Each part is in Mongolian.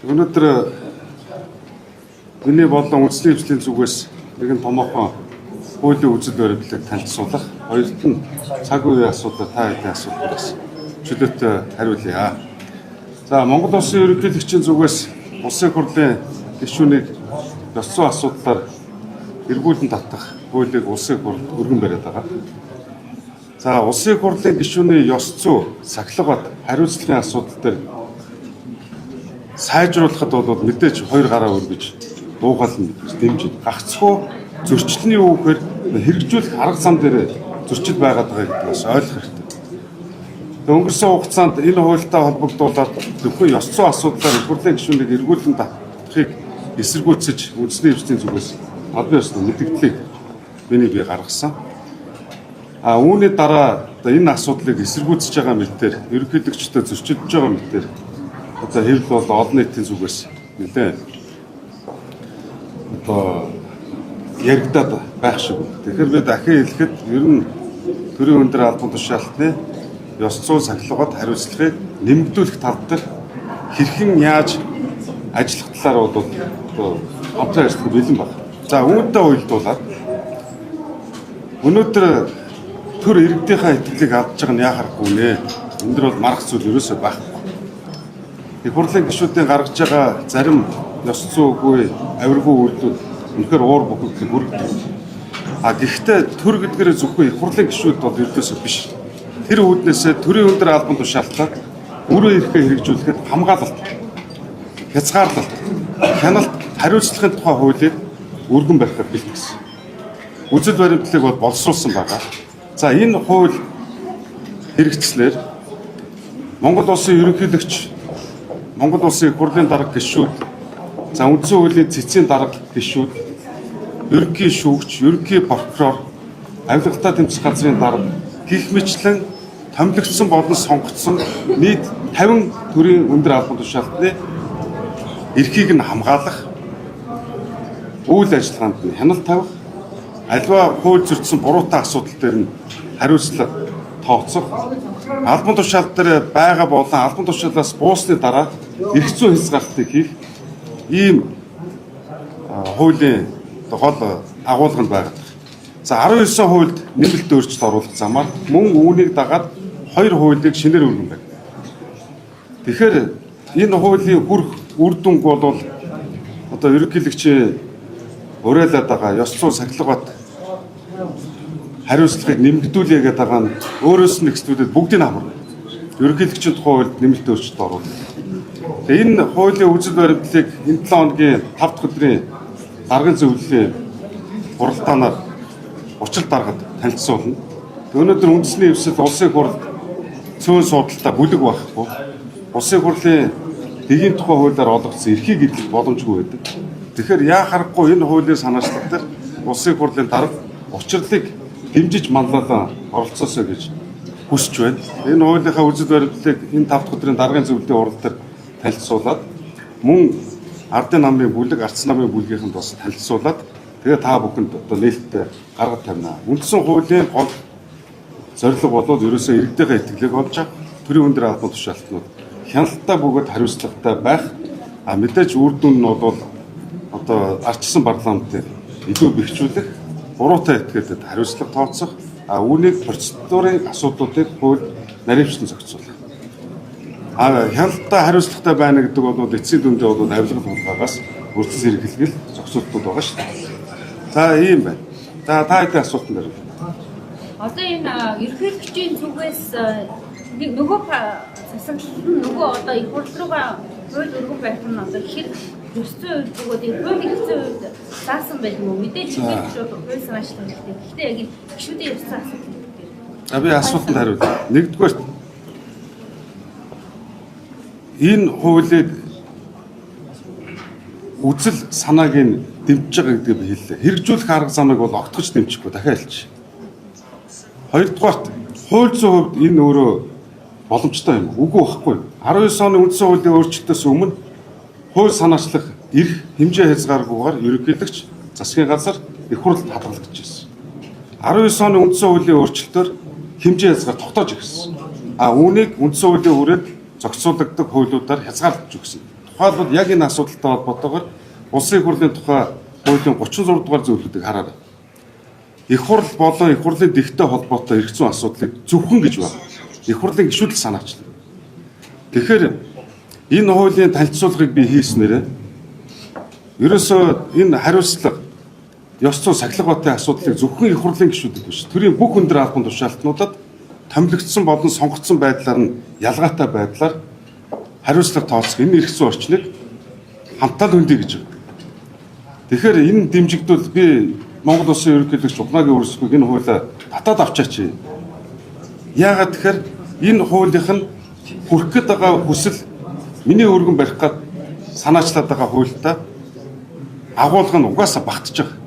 Өнөөдөр миний болон үндэсний хөгжлийн зүгээс нэгэн томоохон хуулийн үзэл баримтлалыг танилцуулах, хоёрт нь цаг үеийн асуудал, та хэдийн асуудлаас чөлөөтэй хариулъя. За, Монгол Улсын ерөнхийлөгчийн зүгээс Улсын хурлын гишүүнийг ёс зүйн асуудлаар эргүүлэн татах хуулийг Улсын хурлд өргөн бариад байгаа. За, Улсын хурлын гишүүний ёс зүй, сахилга бат, хариуцлагын асуудал дээр сайжруулахад бол мэдээж хоёр гараа өргөж дуугаална гэж дэмжиж, гагцхүү зөрчил нь юу гэхээр хэрэгжүүлэх арга зам дээр зөрчил байгаад байгаа гэдгийг бас ойлгох хэрэгтэй. Тэгээ өнгөрсөн хугацаанд энэ хуультай холбогдуулаад зөвхөн ёс зүйн асуудлаар их хурлын гишүүнийг эргүүлэн татахыг эсэргүүцэж үндэсний хөгжлийн зүгээс албан ёсны мэдэгдлийг миний бие гаргасан. А үүний дараа одоо энэ асуудлыг эсэргүүцэж байгаа мэтээр, ерөнхийлөгчтэй зөрчилдөж байгаа мэтээр одоо хэвлэл бол олон нийтийн зүгээс нэлээд одоо яригадаад байх шиг байна. Тэгэхээр би дахин хэлэхэд ер нь төрийн өндөр албан тушаалтны ёс зүйн, сахилгад, хариуцлагыг нэмэгдүүлэх тал дээр хэрхэн яаж ажиллах талаар бол одоо хамтран ажиллах бэлэн байна. За, үүнтэй уялдуулаад өнөөдөр төр иргэдийнхаа итгэлийг алдж байгаа нь яхахгүй нэ. Энэ дэр бол маргах зүйл ерөөсөө байхгүй. Их хурлын гишүүдийн гаргаж байгаа зарим ёс зүйгүй, авиргүй үйлдэл үнэхээр уур бухимдлыг хүргэдэг. А гэхдээ төр гэдгээрээ зөвхөн их хурлын гишүүд бол ердөөсөө биш. Тэр үүднээсээ төрийн өндөр албан тушаалтаа бүрэн эрхээ хэрэгжүүлэхэд хамгаалалт, хязгаарлалт, хяналт, хариуцлагын тухай хуулийг өргөн барихад бэлтгэсэн. Үзэл баримтлалыг бол боловсруулсан байгаа. За, энэ хууль хэрэгжснээр Монгол Улсын ерөнхийлөгч, Монгол Улсын их хурлын дарга гишүүд, за, үндсэн хуулийн цэцгийн дарга гишүүд, ерөнхий шүүгч, ерөнхий прокурор, авилгалтай тэмцэх газрын дарга гэх мэтчилэн томилогдсон болон сонгогдсон нийт 50 төрийн өндөр албан тушаалтны эрхийг нь хамгаалах, үйл ажиллагаанд нь хяналт тавих, аливаа хууль зөрчсөн буруутай асуудал дээр нь хариуцлага тооцох, албан тушаал дээр байгаа болон албан тушаалаас буусны дараа эрх зүйн хязгаарлалтыг хийх ийм хуулийн гол агуулга нь байгаа. За, 19 хуульд нэмэлт өөрчлөлт оруулах замаар мөн үүнийг дагаад хоёр хуулийг шинээр өргөн байна. Тэгэхээр энэ хуулийн хүрх үр дүнг бол одоо ерөнхийлөгчийн уриалаад байгаа ёс зүйн, сахилга бат, хариуцлагыг нэмэгдүүлье гэдэг байгаа нь өөрөөс нь ихсдүүдэд бүгдийг хамарна. Ерөнхийлөгчийн тухай хуульд нэмэлт өөрчлөлт оруулах. Тэгээ энэ хуулийн үзэл баримтлалыг энэ 7 хоногийн 5 дахь өдрийн даргын зөвлөлийн хуралдаанаар учрал даргад танилцуулна. Өнөөдөр үндэсний эвсэл Улсын хурлд цөөн суудалтай бүлэг байхгүй. Улсын хурлын дэгийн тухай хуулиар олгогдсон эрхийг эдлэх боломжгүй байдаг. Тэгэхээр яа харахгүй энэ хуулийн санаачлал дээр Улсын хурлын дарга учирлыг дэмжиж манлайлан оролцоосой гэж хүсэж байна. Энэ хуулийнхаа үзэл баримтлалыг энэ 5 дахь өдрийн даргын зөвлөлийн хурал дээр танилцуулаад, мөн ардын намын бүлэг, арц намын бүлгийнхэнд бас танилцуулаад, тэгээ та бүхэнд одоо нээлттэй гаргаж тавина. Үндсэн хуулийн гол зорилго бол ерөөсөө иргэдийнхээ итгэлийг олж авах, төрийн өндөр албан тушаалтнууд хяналттай бөгөөд хариуцлагатай байх. А мэдээж үр дүн нь бол одоо ардчилсан парламентыг илүү бэхжүүлэх, буруутай этгээдэд хариуцлага тооцох, а үүнийг процедурын асуудлуудыг хууль нарийвчлан зохицуулах. А хяналттай, хариуцлагатай байна гэдэг бол эцсийн дүндээ бол авилгал хулгайгаас өртөс эрхлэгэл зохицуултууд байгаа шүү дээ. За, ийм байна. За, та хэдийн асуултанд хариулъя. Одоо энэ ерөнхийлөгчийн зүгээс нэг нөгөө засаглал нь нөгөө одоо их хурл руугаа хууль өргөн барих нь одоо хэр ёс зүйн хувьд бөгөөд энэ хууль эрх зүйн хувьд заасан байх юм уу? Мэдээж ерөнхийлөгч бол хууль санаачлах хэрэгтэй. Гэхдээ яг энэ гишүүдийн ёс зүйн асуудал дээр. За, би асуултанд хариулъя. Нэгдүгээр, энэ хуулийг үзэл санааг нь дэмжиж байгаа гэдгийг би хэллээ. Хэрэгжүүлэх арга замыг бол огтхож дэмжихгүй, дахиад хэлчих. Хоёрдугаарт, хууль зүйн хувьд энэ өөрөө боломжтой юм. Үгүй байхгүй. 19 оны үндсэн хуулийн өөрчлөлтөөс өмнө хууль санаачлах эрх хэмжээ хязгааргүйгээр ерөнхийлөгч, засгийн газар, их хурлд хадгалагдаж. 19 оны үндсэн хуулийн өөрчлөлтөөр хэмжээ хязгаар тогтоож ирсэн. А үүнийг үндсэн хуулийн хүрээнд зохицуулагддаг хуулиудаар хязгаарлаж өгсөн. Тухайлбал Тухайлбал яг энэ асуудалтай холбоотойгоор Улсын их хурлын тухай хуулийн 36 дугаар зөвлөлтийг хараарай. Их хурл болон их хурлын дэхтэй холбоотой эрх зүйн асуудлыг зөвхөн гэж байна. Их хурлын гишүүд л санаачлаа. Тэгэхээр энэ хуулийн танилцуулгыг би хийснээрээ ерөөсөө энэ хариуцлага ёс зүйн сахилга батын асуудлыг зөвхөн их хурлын гишүүдэд биш, төрийн бүх өндөр албан тушаалтнуудад томилогдсон болон сонгогдсон байдлаар нь ялгаатай байдлаар хариуцлага тооцох энэ эрх зүйн орчныг хамтдаа хөндөе гэж байна. Тэгэхээр энэ дэмжигдвэл би Монгол Улсын ерөнхийлөгч Ухнаагийн өрсгөг энэ хуулиа татаад авчаач. Яагаад тэгэхээр энэ хуулийнх нь хүрэх гээд байгаа хүсэл миний өргөн барих гад санаачлаад байгаа хуультай агуулга нь угаасаа багтж байгаа.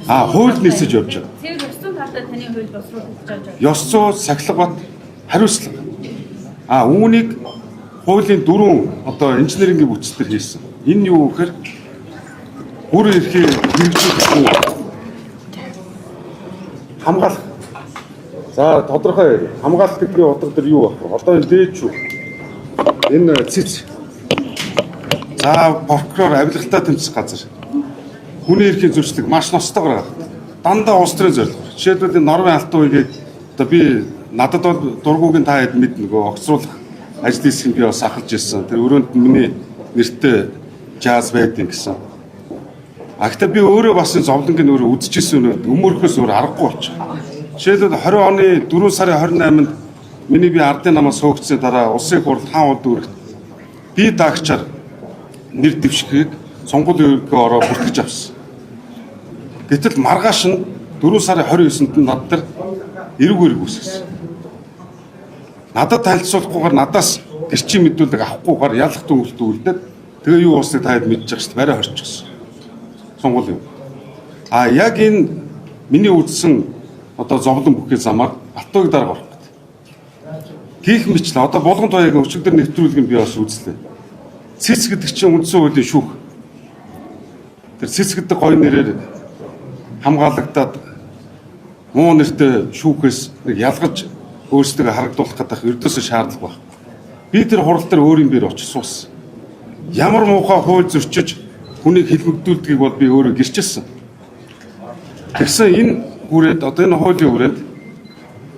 А хууль нийцэж явж байгаа. Тэр ёс зүйн талаар таны хууль боловсруулагдаж байгаа. Ёс зүй, сахилга бат, хариуцлага. А үүнийг хуулийн дөрвөн одоо инженерингийн бүтц төр хийсэн. Энэ юу гэхээр бүр эрхийг хэрэгжүүлэх хамгаалах. За тодорхой хамгаалах гэдгийн утга дээр юу байх вэ? Одоо энэ дээд шүү. Энэ цэц. За прокурор авилгалтай тэмцэх газар. Хүний эрхийн зөрчлөг маш ностойгоор гаргадаг. Дандаа улс төрийн зорилго. Жишээлбэл энэ Норвын алтан үеийг одоо би надад бол дургуугийн та хэд мэд нөгөө огцруулах ажил хийсгийг би бас ахалж ирсэн. Тэр өрөөнд миний нэртэй жаз байдیں гэсэн. А гэхдээ би өөрөө бас энэ зовлонгийн өөрөө үзчихсэн өнөө өмөрөхөөс өөр аргагүй болчих. Жишээлбэл 20 оны 4 сарын 28-нд миний би ардын намаас хөөгдсөний дараа улсын хурал хаан уд дүүрэгт би даагчаар нэр дэвшихийг сонгуулийн ерөнхий ороо бүртгэж авсан. Гэтэл маргааш нь 4 сарын 29-нд над дээр эрг эрг үсгэсэн. Надад танилцуулахгүйгээр надаас гэрчийн мэдүүлэг авахгүйгээр ялах дүнэлт үлдээд тэгээ юу болсныг та хэд мэдчих шүү дээ. Барай хорчихсон. Сонгуулийн. А яг энэ миний үзсэн одоо зовлон бүхий замаар Алтууг дарга орох гэдэг. Гэх мэтлээ одоо Булган туяагийн өчигдөр нэвтрүүлэг нь би бас үзлээ. Цэц гэдэг чинь үндсэн хуулийн шүүх. Тэр цэц гэдэг гоё нэрээр хамгаалагдаад муу нэртэй шүүхээс нэг ялгаж өөрсдөө харагдуулах гэдэг ердөөсөө шаардлага байхгүй. Би тэр хурал дээр өөрийн биеэр очиж суусан. Ямар муухай хууль зөрчиж хүнийг хилмигдүүлдгийг бол би өөрөө гэрчилсэн. Тэгсэн энэ хүрээд одоо энэ хуулийн хүрээд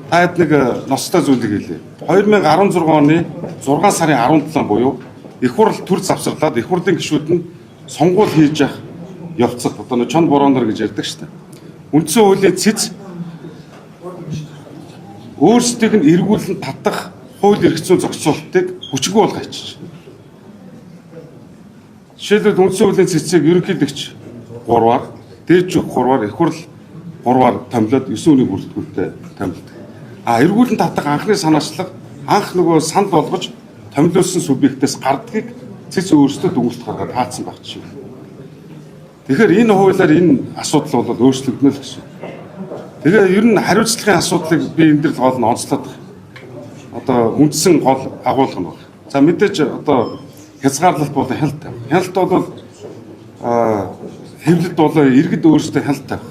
таад нэг ностой зүйлийг хэлье. 2016 оны 6 сарын 17 буюу их хурл төр завсарлаад их хурлын гишүүд нь сонгуул хийж явах явцад одоо нэг чон боронор гэж ярьдаг шүү дээ. Үндсэн хуулийн цэц өөрсдийг нь эргүүлэн татах хууль эрх зүйн зохицуултыг хүчгүй болгочих. Жишээлбэл үндсэн хуулийн цэцийг ерөнхийлөгч 3-аар, дээд жүх 3-аар, их хурл 3-аар томилоод 9 үнийг бүрэлдэхүүнтэй томилдог. А эргүүлэн татах анхны санаачлаг анх нөгөө санал болгож томилуулсан субъектээс гардгийг цэц өөрсдөө дүгнэлт гаргаад хаацсан байх жишээ. Тэгэхээр энэ хуулиар энэ асуудал бол өөрчлөгдөнө л гэсэн. Тэгээ ер нь хариуцлагын асуудлыг би энэ дэр гол нь онцлоод байна. Одоо үндсэн гол агуулга нь байна. За мэдээж одоо хязгаарлалт болон хяналт тавих. Хяналт бол хэвлэлт болон иргэд өөрсдөө хяналт тавих.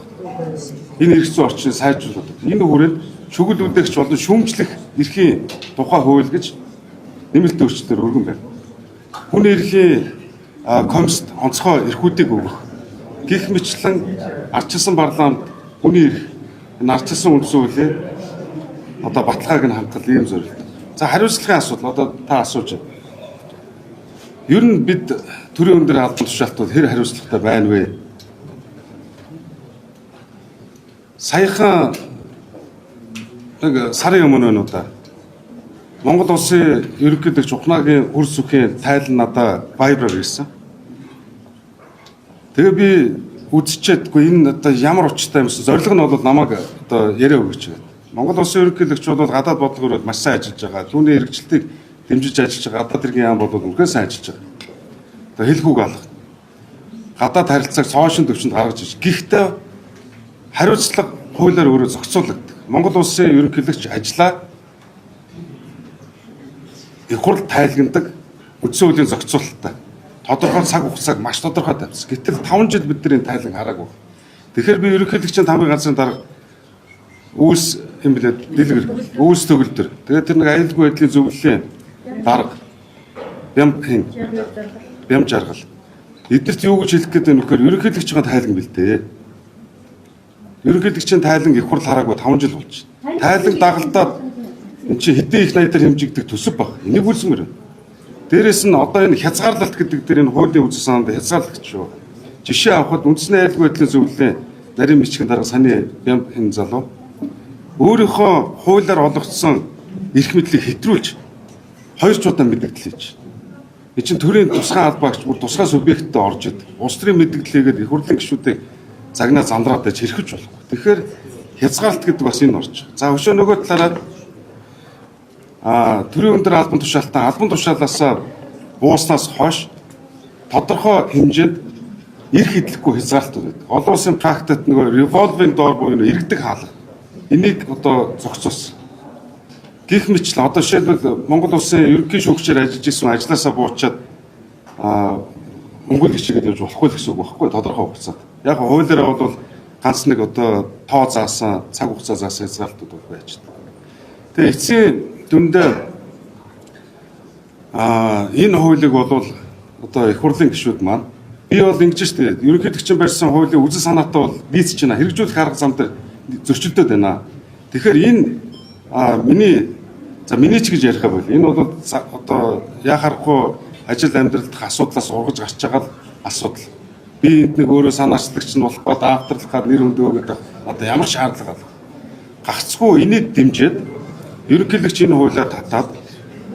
Энэ эрх зүйн орчныг сайжруулах. Энэ хүрээнд шүгэл үдээгч болон шүүмжлэх эрхийн тухай хууль гэж нэмэлт өөрчлөлтөөр өргөн байна. Хүний эрхийн комист онцгой эрхүүдийг өгөх. Гэх мэтлэн ардчилсан парламент хүний эрх энэ ардчилсан үндсэн хуулийн одоо баталгааг нь хангах ийм зорилт. За хариуцлагын асуудал одоо та асууж байна. Ер нь бид төрийн өндөр албан тушаалтууд хэр хариуцлагатай байна вэ? Саяхан нэг сарын өмнө байна уу да. Монгол Улсын ерөнхийлөгч Ухнаагийн хөр сүхийн тайлан надаа Viber-аар ирсэн. Тэгээ би үзчихэд энэ одоо ямар учиртай юмсан зорилго нь бол намайг одоо яриа өгөөч гэдэг. Монгол Улсын ерөнхийлөгч бол гадаад бодлогоор маш сайн ажиллаж байгаа. Түүний хэрэгжилтийг дэмжиж ажиллаж байгаа. Гадаад хэргийн яам бол үнэхээр сайн ажиллаж байгаа. Одоо хэлхүүг алга. Гадаад харилцааг цоошин төвчөнд гаргаж иж. Гэхдээ хариуцлага хуулиар өөрөө зохицуулагддаг. Монгол Улсын ерөнхийлөгч ажлаа их хурл тайлгнадаг үндсэн хуулийн зохицуулалттай. Тодорхой цаг хугацааг маш тодорхой тавьсан. Гэтэл 5 жил бид нар энэ тайлан хараагүй. Тэгэхээр би ерөнхийлөгчийн тамгын газрын дарга үүс юм блэ дэлгэр үүс төгөлдөр. Тэгээд тэр нэг аюулгүй байдлын зөвлөлийн дарга. Бямбхийн Бям жаргал. Эдгэрт юу гэж хэлэх гээд байна вэхээр ерөнхийлөгчийн тайлан бэлдээ. Ерөнхийлөгчийн тайлан их хурл хараагүй 5 жил болчих. Тайлан дагалдаад эн чинь хэдэн их найдар хэмжигдэх төсөв баг. Энийг үлсмэр. Дээрээс нь одоо энэ хязгаарлалт гэдэг дээр энэ хуулийн үзэл санаанд хязгаарлалт шүү. Жишээ авахад үндэсний айлгүй байдлын зөвлөлийн нарийн бичгийн дарга Саны Бямб энэ залуу өөрийнхөө хуулиар олгогдсон эрх мэдлийг хэтрүүлж хоёр ч удаа мэдэгдэл хийж. Энэ чинь төрийн тусгай албаагч бүр тусгай субъекттэй орж идэг. Улс төрийн мэдэгдлээгээд их хурлын гишүүдийг загнаа зандраад байж хэрхэж болохгүй. Тэгэхээр хязгаарлалт гэдэг бас энэ орж. За өшөө нөгөө талаараа төрийн өндөр албан тушаалтан албан тушаалаас бууснаас хойш тодорхой хэмжээнд эрх эдлэхгүй хязгаарлалтууд байдаг. Олон улсын практикт нөгөө revolving door буюу иргэдэг хаалга. Энийг одоо зохицуулсан. Гэх мэтлэн одоо жишээлбэл Монгол улсын ерөнхий шүүгчээр ажиллаж исэн ажлаасаа буучаад мөнгө хичээгээд явж болохгүй л гэсэн үг байхгүй тодорхой хугацаанд. Яг хуулиараа бол ганц нэг одоо тоо заасан, цаг хугацаа заасан хязгаарлалтууд бол байж байгаа. Тэгээ эцсийн дүндээ энэ хуулийг бол одоо их хурлын гишүүд маань би бол ингэж штэ ерөнхийлөгчийн барьсан хуулийн үзэл санаатай бол нийцэж байна. Хэрэгжүүлэх арга зам дээр зөрчилдөд байна. Тэгэхээр энэ миний за миний ч гэж яриха бол энэ бол одоо яхаарахгүй ажил амьдрал дахь асуудлаас ургаж гарч байгаа л асуудал. Би энд нэг өөрөө санаачлагч нь болох гээд авторлох гад нэр хүндээ өгöd одоо ямар шаардлага бол гагцхүү энийг дэмжиж ерөнхийлөгч энэ хуулиар татаад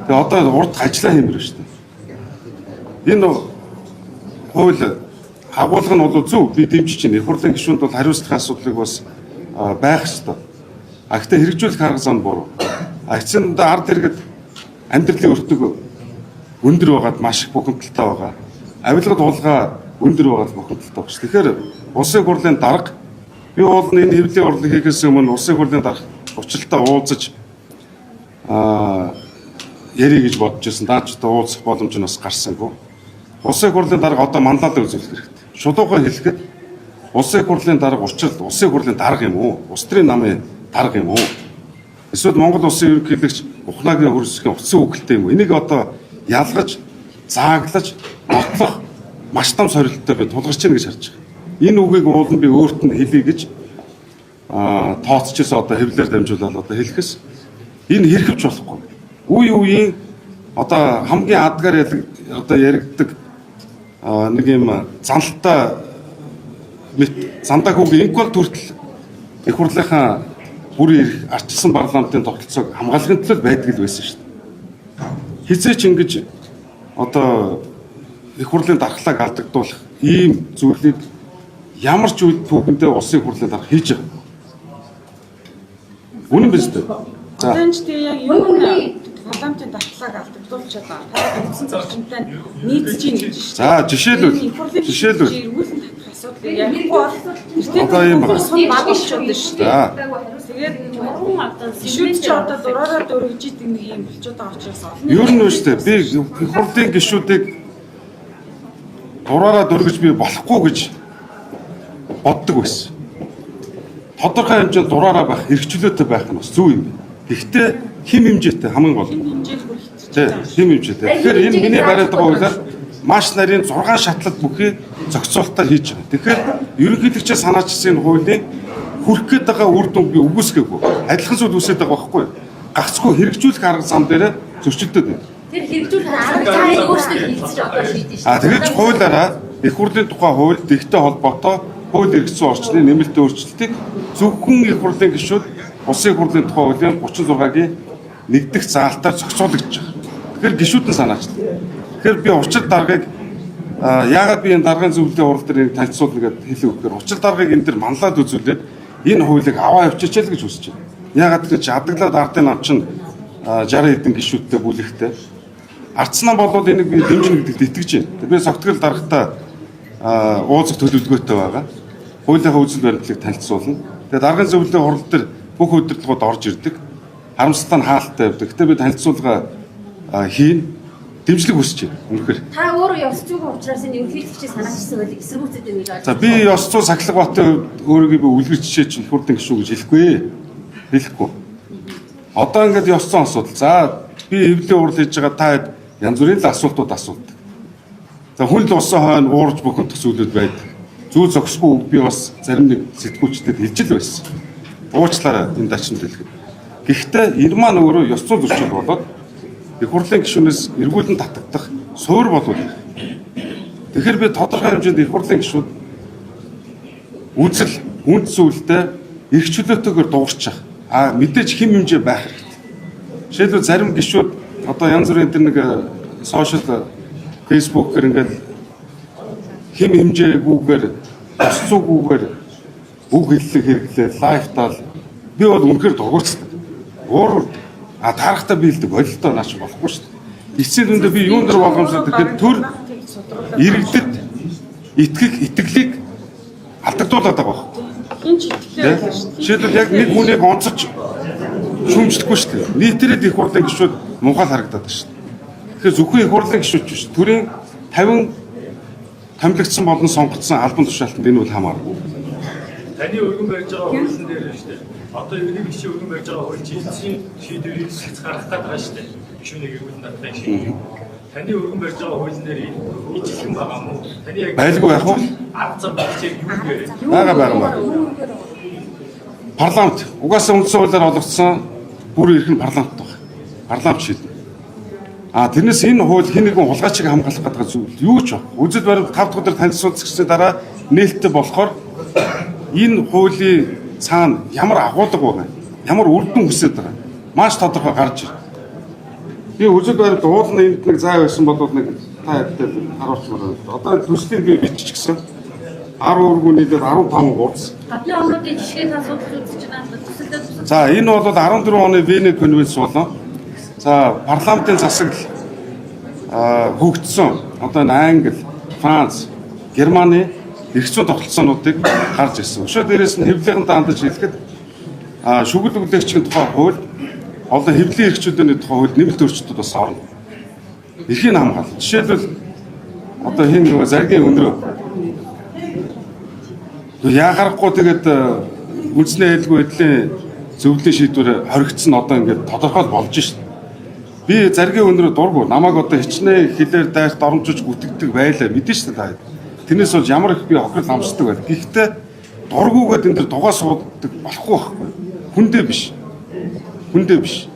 тэгээ одоо урд ажиллаа хиймэр шүү дээ. Энэ хууль агуулга нь бол зөв би дэмжиж байна. Их хурлын гишүүнд бол хариуцлагын асуудлыг бас байх ёстой. А гэхдээ хэрэгжүүлэх арга зам буруу. А эцсийн дундаа ард иргэд амьдралын өртөг өндөр байгаад маш их бухимдалтай байгаа. Авилгад хулгай өндөр байгаад бухимдалтай байгаа ш. Тэгэхээр улсын хурлын дарга би бол энэ хэвлэлийн хурлыг хийхээс өмнө улсын хурлын дарга учралтай уулзаж ярих гэж бодож байсан. Даач одоо уулзах боломж нь бас гарсангүй. Улсын хурлын дарга одоо манлайлал үзүүлэх хэрэгтэй. Шулуухан хэлэхэд улсын хурлын дарга учрал улсын хурлын дарга юм уу? Улс төрийн намын дарга юм уу? Эсвэл Монгол улсын ерөнхийлөгч Ухнаагийн хөрсөхийн утсан үгэлтэй юм уу? Энийг одоо ялгаж, зааглаж, нотлох маш том сорилттой би тулгарч байна гэж харж байгаа. Энэ үгийг уулын би өөрт нь хэлье гэж тооцчихсон одоо хэвлэлээр дамжуулаад одоо хэлэхэс энэ хэрхэвч болохгүй. Үе үеийн одоо хамгийн адгаар одоо яригддаг нэг юм занлалтай мэт зандаа хүүгийн инквал төртөл их хурлынхаа бүрийн эрх арчилсан парламентын тогтолцоог хамгаалахын төлөө байдаг л байсан шүү дээ. Хизээч ингэж одоо их хурлын дархлааг алдагдуулах ийм зүйлийг ямар ч үед түүхэндээ улсын хурлын дарга хийж байгаа. Үнэн биз дээ. За энэ ч тэгээ яг юу нь парламентын дархлааг алдагдуулчихад байгаа. Та үндсэн зарчимтай нийцэж гин гэж шүү дээ. За жишээлбэл эргүүлэн татах асуудлыг ярихгүй бол одоо ийм байна. Сум баг болчиход байна шүү дээ. Тэгээд гишүүд чи одоо дураараа дөрвж идэг нэг юм болчиход байгаа учраас олон. Ер нь шүү дээ. Би их хурлын гишүүдийг дураараа дөрвж би болохгүй гэж боддог байсан. Тодорхой хэмжээнд дураараа байх, эрхчлөөтэй байх нь бас зөв юм байна. Гэхдээ хэм хэмжээтэй хамгийн гол. Хэм хэмжээтэй. Тэгэхээр энэ миний бариад байгаа хуулиар маш нарийн 6 шатлал бүхий зохицуултаар хийж байгаа. Тэгэхээр ерөнхийлөгчөө санаачилсан энэ хуулийн хүрх гээд байгаа үр дүнг би үгүйсгээгүй. Адилхан зүйл үүсээд байгаа байхгүй юу? Гагцхүү хэрэгжүүлэх арга зам дээр зөрчилдөд байна. Тэр хэрэгжүүлэх арга замыг өөрсдөө хийлцэж одоо шийдэж шүү. Тэгээд хуулиараа их хурлын тухай хууль дэгтэй холбоотой хууль эрх зүйн орчны нэмэлт өөрчлөлтийг зөвхөн их хурлын гишүүд улсын их хурлын тухай хуулийн 36-гийн нэгдэх заалтаар зохицуулагдаж байгаа. Тэгэхээр гишүүд нь санаачлаа. Тэгэхээр би учир даргаыг яагаад би энэ даргын зөвлөлийн хурал дээр энийг танилцуулна гэдээ хэлэх үгээр учир даргаыг энэ дэр манлаад үзүүлээд энэ хуулийг аваа явчихъя л гэж хүсэж байна. Яагаад гэж адаглаад ардын нам чинь 60 хэдэн гишүүдтэй бүлэгтэй. Ардсан нам болвол энийг би дэмжинэ гэдэгт итгэж байна. Би согтгол даргатай уулзах төлөвлөгөөтэй байгаа. Хуулийнхаа үзэл баримтлалыг танилцуулна. Тэгээд даргын зөвлөлийн хурал дээр бүх удирдлагууд орж ирдэг. Харамсалтай нь хаалттай явдаг. Гэтэ би танилцуулга хийн. Дэмжлэг хүсэж байна. Үнэхээр. Та өөрөө ёс зүйн учраас энэ ерөнхийлөгчийн санаачилсан хуулийг эсэргүүцээд байна гэж ойлгож За би ёс зүй сахилга батын хувьд өөрийгөө би үлгэр жишээ чинь их хурлын гишүүн гэж хэлэхгүй. Хэлэхгүй. Одоо ингээд ёс зүйн асуудал. За би хэвлэлийн хурал хийж байгаа та хэд Янз бүрийн л асуултууд асуудаг. За хүн л усан хойно уурж бохирдох зүйлүүд байдаг. Зүү зохисгүй үг би бас зарим нэг сэтгүүлчдэд хэлж л байсан. Уучлаарай энэ дачинд хэлэхэд. Гэхдээ энэ маань өөрөө ёс зүйн зөрчил болоод их хурлын гишүүнээс эргүүлэн татагдах суур болов. Тэгэхээр би тодорхой хэмжээнд их хурлын гишүүд үзэл, үнд зүйлдээ эрх чөлөөтэйгээр дуурчих. А мэдээж хэм хэмжээ байх хэрэгтэй. Жишээлбэл зарим гишүүд одоо янз бүрийн тэр нэг сошиал фэйсбүүкээр ингээд хэм хэмжээгүйгээр ёс зүйгүйгээр үг хэллэг хэрэглээ, лайвтал би бол үнэхээр дургуутдаг. Уур а таарахтаа биелдэг бололтоо наач болохгүй шүү дээ. Эцсийн дүндээ би юун дээр болгоомжлоод тэгэхээр төр иргэдэд итгэх итгэлийг алдагдуулаад байгаа байхгүй. Хин ч итгэлээ байлаа шүү дээ. Жишээлбэл яг нэг хүнийг онцож шүүмжлэхгүй шүү дээ. Нийтээрээ их хурлын гишүүд мунхал харагдаад байна шүү дээ. Тэгэхээр зөвхөн их хурлын гишүүд биш. Төрийн 50 томилогдсон болон сонгогдсон албан тушаалтанд энэ бол хамаарна. Таны өргөн барьж байгаа хуулийн дээр нь шүү дээ. Одоо ерөнхий гишүүн өргөн барьж байгаа хууль чинь эцсийн шийдвэрийг сац гаргах гээд байгаа шүү дээ. Гишүүнийг эргүүлэн татах шийдвэр. Таны өргөн барьж байгаа хуулийн дээр ижилхэн байгаа мó? Таны яг Байлгүй яах вэ? Арга зам бичээг юу гэрээ? Байгаа байгаа. Парламент угаасаа үндсэн хуулиар олгогдсон бүр эрх нь парламент байна. Парламент шийднэ. А тэрнээс энэ хууль хэн нэгэн хулгайчийг хамгаалах гэдэг зүйл юу ч баг. Үзэл баримт 5 дахь өдөр танилцуулсан дараа нээлттэй болохоор энэ хуулийн цаана ямар агуулга байгаа юм? Ямар үр дүн хүсэж байгаа юм? Маш тодорхой гарч ирнэ. Би үзэл баримт уулын энд нэг зай байсан бол нэг та хэдтэй харуулчмаар байна. Одоо төслийг би биччихсэн. 10 өргөн нийлээд 15 хуудас. Гадны орнуудын жишгийг та судалж үзэж байна. Төсөлдөө төсөл. За энэ бол 14 оны Вений конвенц болон за парламентын засаглал хөгжсөн одоо энэ Англи, Франц, Германы эрх зүйн тогтолцоонуудыг гарч ирсэн. Өшөө дээрээс нь хэвлэлийнхэндээ хандаж хэлэхэд шүгэл өглөөгчийн тухай хууль олон хэвлэлийн эрхчлөөний тухай хууль нэмэлт өөрчлөлтүүд бас орно. Эрхийн хамгаалал. Жишээлбэл одоо хин нөгөө заргийн өндрөө яагарахгүй тэгээд үндэсний айлгүй эдлийн зөвлөлийн шийдвэр хоригдсон одоо ингээд тодорхой болж шít. Би заргийн өндрөө дургу намайг одоо хичнээн хилээр дайрт оромжиж гүтгдэг байлаа мэдэн шít та. Тэрнээс болж ямар их би хохирол амсдаг байл. Гэхдээ дургугээд энэ төр дугаа суудаг болохгүй байхгүй. Хүндээ биш. Хүндээ биш.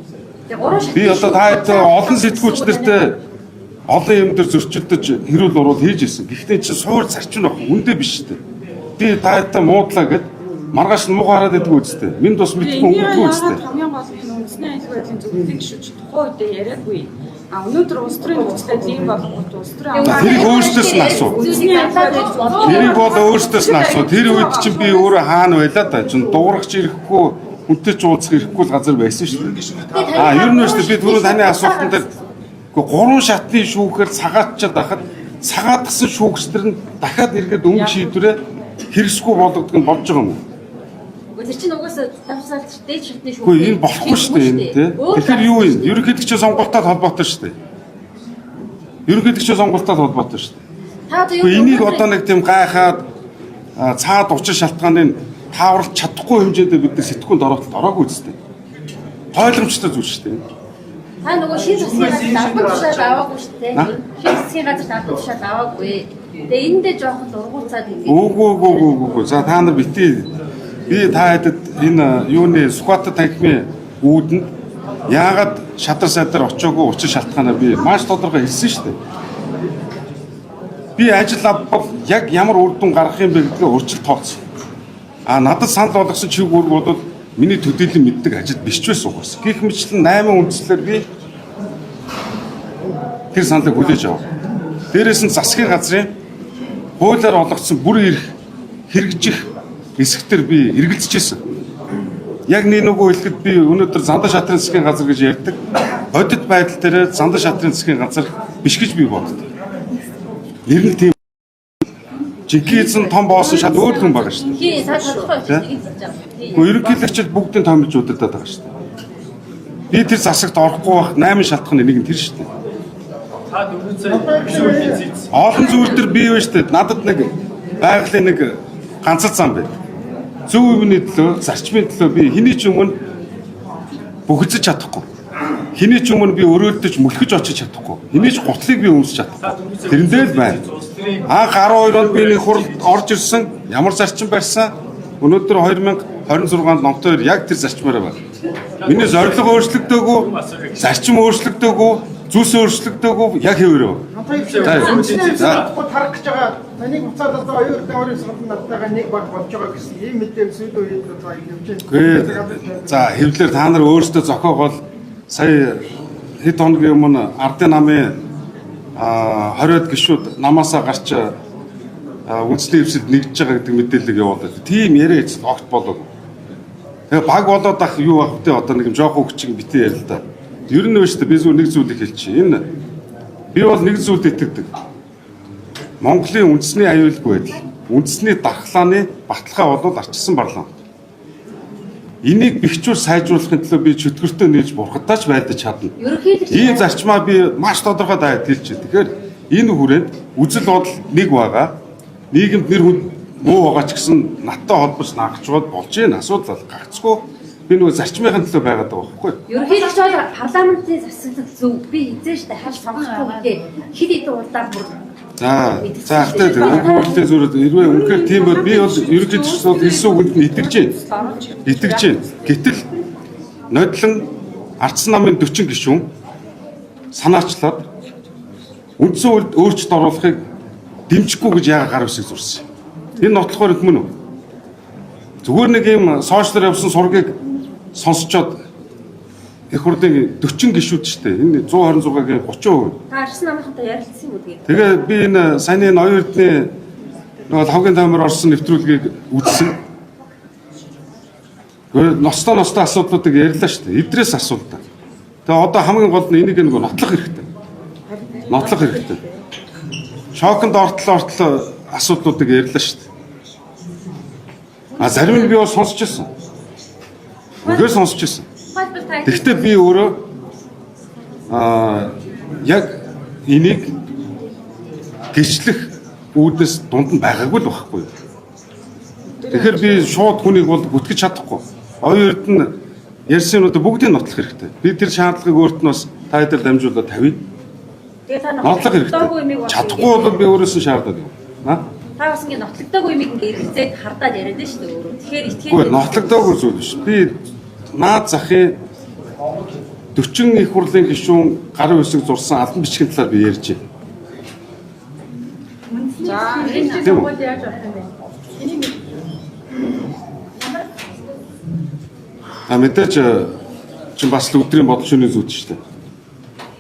Би одоо та хэд олон сэтгүүлч нартай олон юм дээр зөрчилдөж хэрүүл нуруул хийж ирсэн. Гэхдээ чи суур зарчим байхгүй үндэ биш шүү дээ. Би та хэд муудлаа гэд маргааш нь муухай хараад идэх үстэй. Минь тус мэдгүй өнгөрдгөө үстэй. Хамгийн гол нь үндэсний аюулгүй байдлын зөвлөлийн гишүүд тухайн үедээ яриаггүй. А өнөөдөр улс төрийн нөхцөл ийм болгоод улс төрийн Тэрийг өөрсдөөс нь асуу. Тэрийг бол өөрсдөөс нь асуу. Тэр үед чинь би өөрөө хаана байлаа да. Чин дуурахч ирэхгүй, хүнтэй ч уулзах ирэхгүй л газар байсан шүү дээ. А ер нь шүү дээ би түрүү таны асуултан дээр үгүй гурван шатны шүүхээр цагаатчаад байхад цагаатгсан шүүгчдэр нь дахиад эргээд өнгө шийдвэрээ хэрэгсгүй болгодог нь болж байгаа юм уу? Тэр чинь угаасаа давсаалч дээд шатны шүүх. Үгүй энэ болохгүй шүү дээ энэ тий. Тэгэхээр юу юм? Ерөнхийлөгчийн сонголттой холбоотой шүү дээ. Ерөнхийлөгчийн сонголттой холбоотой шүү дээ. Та одоо Үгүй энийг одоо нэг тийм гайхаад цаад учир шалтгааныг тааварлаж чадахгүй хэмжээндээ бид нар сэтгүүнд ороотолд ороогүй үстэй. Ойлгомжтой зүйл шүү дээ. Та нөгөө шин засгийн газарт албан тушаал аваагүй шүү дээ. Шин засгийн газарт албан тушаал аваагүй. Тэгээ эндээ жоохон дургуутсаад ингэ. Үгүй үгүй үгүй үгүй. За та нар битгий би та хэдэд энэ юуны Сүхбаатар танхимын үүдэнд яагаад шатар сайдар очоогүй учир шалтгаанаа би маш тодорхой хэлсэн шүү дээ. Би ажил авбал яг ямар үр дүн гаргах юм бэ гэдгээ урьдчилж тооцсон. А надад санал болгосон чиг үүрэг бол миний төдийлөн мэддэг ажил биш ч байсан угаас. Гэх мэтлэн 8 үндслээр би тэр саналыг хүлээж авав. Дээрээс нь засгийн газрын хуулиар олгогдсон бүр эрх хэрэгжих хэсэгтэр би эргэлзэж байсан. Яг нэг нөгөө хэлэхэд би өнөөдөр Зандан шатрын засгийн газар гэж ярьдаг. Бодит байдал дээр Зандан шатрын засгийн газар биш гэж би боддог. Нэр нь тийм. Жинхэнэ том боосон шат өөр хүн байгаа шүү дээ. Тий, та тодорхой хэлж байгаа. Гэхдээ ерөнхийлөгчд бүгдийг томилж удирдах байгаа шүү дээ. Би тэр засагт орохгүй байх 8 шалтгааны нэг нь тэр шүү дээ. Та 4 сая гишүүн хийц. Олон зүйл төр бий байна шүү дээ. Надад нэг байгалийн нэг ганц зам байд. Зөв юмны төлөө, зарчмын төлөө би хэний ч өмнө бөхөлзөж чадахгүй. Хэний ч өмнө би өрөөлдөж мөлхөж очиж чадахгүй. Хэний ч гутлыг би өмсөж чадахгүй. Тэрэндээ л байна. Анх 12 онд би нэг хуралд орж ирсэн. Ямар зарчим барьсан. Өнөөдөр 2026 онд номтой хоёр яг тэр зарчмаараа байна. Миний зорилго өөрчлөгдөөгүй, зарчим өөрчлөгдөөгүй, зүйлс өөрчлөгдөөгүй яг хэвээрээ. За. Тарах гэж байгаа таныг буцаад одоо оюун эрдэнэ орын сургууль надтайгаа нэг баг болж байгаа гэсэн ийм мэдээ сүүлийн үед одоо явж байна. За, хэвлэлээр та нар өөрсдөө зохиогоол сая хэд хоногийн өмнө ардын намын 20-од гишүүд намаасаа гарч үндэсний эвсэлд нэгдэж байгаа гэдэг мэдээллийг явуулаад. Тийм яриа эцэл огт болоогүй. Тэгээ баг болоод ах юу ах вэ? Одоо нэг юм жоохон хүчин битээ ярил л да. Ер нь шүү дээ би зүгээр нэг зүйлийг хэлчих. Энэ би бол нэг зүйлд итгэдэг. Монголын үндэсний аюулгүй байдал, үндэсний дархлааны баталгаа бол арчилсан парламент. Энийг бэхжүүр сайжруулахын төлөө би чөтгөртөө нээж бурхадтай ч байлдаж чадна. Ерөнхийлөгч Ийм зарчмаа би маш тодорхой даяад хэлж байна. Тэгэхээр энэ хүрээнд үзэл бодол нэг байгаа. Нийгэмд нэр хүн муу байгаа ч гэсэн надтай холбож наагчвал болж гин асуудал бол гагцгүй. Би нөгөө зарчмын төлөө байгаад байгаа байхгүй юу? Ерөнхийлөгч бол парламентын засаглал зөв би эзэн штэ хальт сонгохгүй гэдгээ хэд хэдэн удаа бүр За за ахтай тэр зүрх хэрвээ үнэхээр тийм бол би бол ерөнхийлөгч бол хэлсэн үгэнд нь итгэж байна. Итгэж байна. Гэтэл нодлон ардсан намын 40 гишүүн санаачлаад үндсэн хуульд өөрчлөлт оруулахыг дэмжихгүй гэж яагаад гар үсэг зурсан. Энэ нотлох баримт мөн үү? Зүгээр нэг юм сошиалар явсан сургийг сонсчоод их хурлын 40 гишүүд шүү дээ. Энэ 126-гийн 30%. Та арчсан намынхантай ярилцсан юм уу тэгээд? Тэгээ би энэ саяны ноён эрдний нөгөө хавгийн таймаар орсон нэвтрүүлгийг үзсэн. Гэхдээ ностоо ностоо асуудлуудыг ярьлаа шүү дээ. Эдрээс асуултаа. Тэгээ одоо хамгийн гол нь энийг нөгөө нотлох хэрэгтэй. Нотлох хэрэгтэй. Шоконд ортлоо ортлоо асуудлуудыг ярьлаа шүү дээ. А зарим нь би бол сонсч ирсэн. Үнэхээр сонсч ирсэн. Тухайлбал та Тэгэхдээ би өөрөө яг энийг гэрчлэх үүднээс дунд нь байгаагүй л байхгүй юу. Тэгэхээр би шууд хүнийг бол бүтгэж чадахгүй. Оюун эрдэнэ ярьсан юмнуудыг бүгдийг нотлох хэрэгтэй. Би тэр шаардлагыг өөрт нь бас та хэдээр дамжуулаад тавина. Тэгээ та Нотлох хэрэгтэй. Чадахгүй бол би өөрөөс нь шаардаад юм. Аа? Та бас ингэ нотлогдоогүй юмыг ингэ эргэлзээд хардаад яриад нь шүү дээ өөрөө. Тэгэхээр итгэх Үгүй нотлогдоогүй зүйл биш. Би наад захын 40 их хурлын гишүүн гарын үсэг зурсан албан бичгийн талаар би ярьж байна. За энэ Тийм үү? сонгуул яаж авах юм бэ? А мэдээж чинь бас л өдрийн бодол шөнийн зүйл шүү дээ.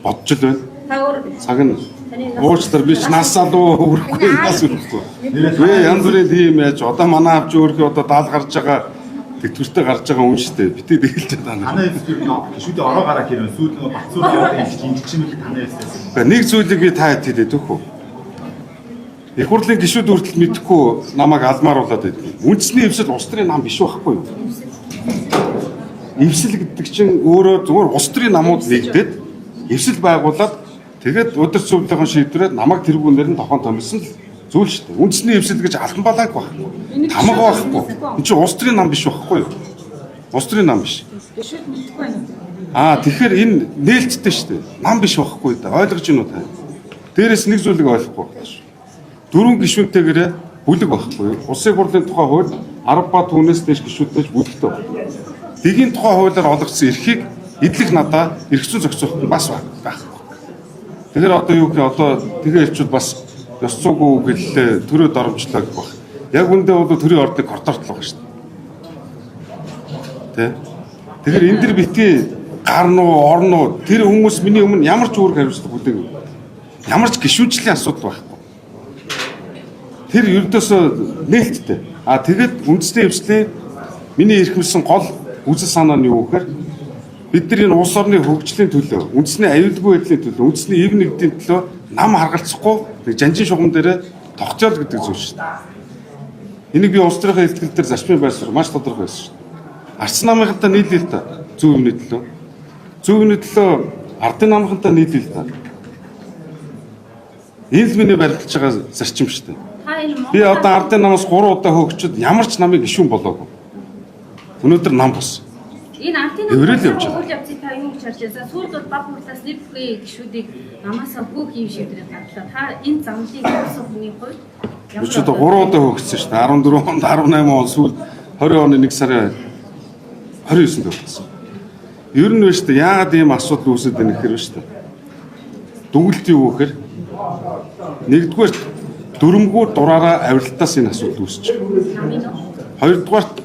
Бодож л байна. Та өөр Цаг нь таны нас уучлаар би ч нас алуу өрөхгүй нас өрөхгүй. Би янз бүрийн тийм яаж одоо манай авч өөрхий одоо даал гарч байгаа тэтгэвртэй гарч байгаа хүн шүү дээ. Битээ тэгэлж байгаа. Танай эсрэг гişүүдийн ороо гараа хэрэг сүйд нөгөө бацуур яваад ингэж ингэж юм л танай эсрэг. Гэхдээ нэг зүйлийг би та хэд хэлээ төх үү? Их хурлын гишүүд хүртэл мэдэхгүй намайг алмааруулад байдаг. Үндэсний эвсэл улс төрийн нам биш байхгүй юу? Эвсэл гэдэг чинь өөрөө зүгээр улс төрийн намууд нэгдээд эвсэл байгуулад тэгээд өдөр зөвлөлийн шийдвэрээр намайг тэргүүнээр нь тохон томилсон л зүйл шүү дээ. Үндэсний эвсэл гэж албан балааг байхгүй. Тамга байхгүй. Энд чинь улс төрийн нам биш байхгүй юу? Улс төрийн нам биш. Гişүүд мэдэхгүй байна. Аа тэгэхээр энэ нээлттэй шүү дээ. Нам биш байхгүй да. Ойлгож байна уу та? Дээрээс нэг зүйлийг ойлгохгүй байна шүү. Дөрвөн гишүүнтэйгээрээ бүлэг байхгүй юу? Улсын хурлын тухай хууль 10 ба түүнээс дээш гишүүнтэй ч бүлэгтэй байна. Дэгийн тухай хуулиар олгогдсон эрхийг эдлэх надаа эрх зүйн зохицуулалт нь бас байхгүй. Тэгэхээр одоо юу гэх одоо тэгээ хэлчүүд бас ёс зүйгүй үг хэллээ, төрөө доромжлоо гэх баг. Яг үндэ бол төрийн ордны кортортлого байгаа шүү дээ. Тэ? Тэгэхээр энэ дэр битгий гарна уу, орно уу тэр хүмүүс миний өмнө ямар ч үүрэг хариуцлага хүлээгээгүй. Ямар ч гишүүнчлийн асуудал байхгүй. Тэр ердөөсөө нээлттэй. А тэгээд үндэсний эвслийн миний эрхэмлсэн гол үзэл санаа нь юу гэхээр бид нар энэ улс орны хөгжлийн төлөө, үндэсний аюулгүй байдлын төлөө, үндэсний ив нэгдлийн төлөө нам харгалцахгүй нэг жанжин шугам дээрээ тогтоол гэдэг зүйл шүү дээ. Энийг би улс төрийн ихтгэл дээр зарчмын байр суурь маш тодорхой байсан шүү дээ. Арц намынхантай нийлэе л та зөв юмны төлөө. Зөв юмны төлөө ардын намынхантай нийлэе л та. Энэ л миний баримталж байгаа зарчим шүү дээ. Та энэ Монгол Би одоо ардын намаас 3 удаа хөөгчөд ямар ч намыг гишүүн болоогүй. Өнөөдөр нам болсон. Энэ ардын Хэврэл явж байгаа. үйл явцыг та юу гэж харж байна? За сүүлд бол баг хурлаас нэр бүхий гишүүдийг намаасаа хөөх юм шийдвэрийг гарлаа. Та энэ замлыг явуулсан хүний хувьд Би ч одоо 3 удаа хөөгдсөн шүү дээ. 14 онд, 18 он сүүл 20 оны 1 сарын 29-нд хөөгдсөн. Ер нь биш үү, яагаад ийм асуудал үүсэт байна гэхээр биш үү. Дүгэлт юу гэхээр нэгдүгээр дүрмгүүр дураараа авиралтаас энэ асуудал үүсэж байгаа. намын уу? Хоёрдугаарт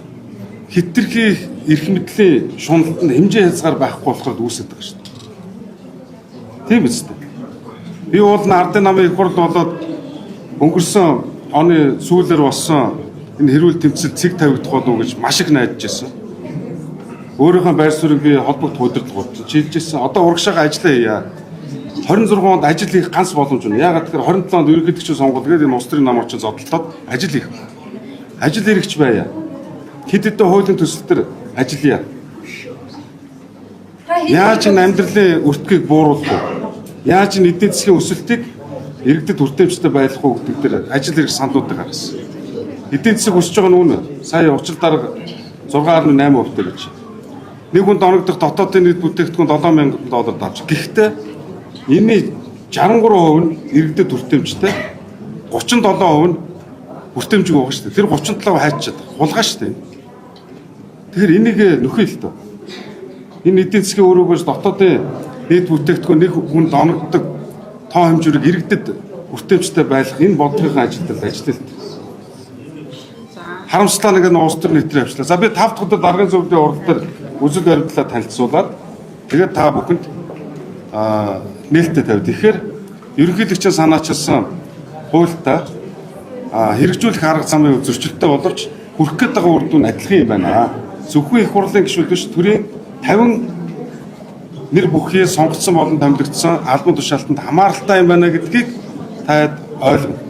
хитрхи эрх мэдлийн шуналтанд хэмжээ хязгаар байхгүй болохоор үүсэж байгаа шүү дээ. Тийм биз дээ. Би бол ардын намын их хурл болоод өнгөрсөн оны сүүлээр болсон энэ хэрүүл тэмцэл цэг тавигдах болов уу гэж маш их найдаж байсан. Өөрийнхөө байр суурийг би холбогдох удирдлагууд чийлж ирсэн. Одоо урагшаага ажиллаа хийя. 26 онд ажил хийх ганц боломж байна. Яагаад гэхээр 27 онд ерөнхийлөгчийн сонгуул гээд энэ улс төрийн нам орчин зодтолтоод ажил хийх. Ажил хэрэгч байя. Хэд хэдэн хуулийн төсөл төр ажиллая. Та хэд Яаж энэ амьдралын өртгийг бууруулах вэ? Яаж энэ эдийн засгийн өсөлтийг иргэдэд хүртээмжтэй байлгах уу гэдэг дээр ажил хэрэг саналуудыг гаргасан. Эдийн засаг өсөж байгаа нь үнэ. Сая учир дарга 6.8% гэж. Нэг хүнд оногдох дотоодын нийт бүтээгдэхүүн 7000 доллар давж. Гэхдээ энэний 63% нь иргэдэд хүртээмжтэй, 37% нь хүртээмжгүй байгаа шүү дээ. Тэр 37% хайчаад хулгай шүү дээ. Тэгэхээр энийг нөхөө л дөө. Энэ эдийн засгийн өрөөгөөс дотоодын нийт бүтээгдэхүүн нэг хүнд оногддог тоо хэмжүүрийг иргэдэд хүртээмжтэй байлгах энэ бодлогын ажилтнууд ажиллалт. Харамслаа нэг нь улс төр нийтрээ авчлаа. За би 5 дахь өдөр даргын зөвлөлийн урал дээр үзэл баримтлаа танилцуулаад тэгээд та бүхэнд нээлттэй тавь. Тэгэхээр ерөнхийлөгчийн санаачилсан хуультай хэрэгжүүлэх арга замын хувьд зөрчилтэй боловч хүрэх гээд байгаа үр дүн адилхан юм байна. Зөвхөн их хурлын гишүүд биш төрийн 50 нэр бүхий сонгогдсон болон томилогдсон албан тушаалтанд хамааралтай юм байна гэдгийг таад ойлгоно.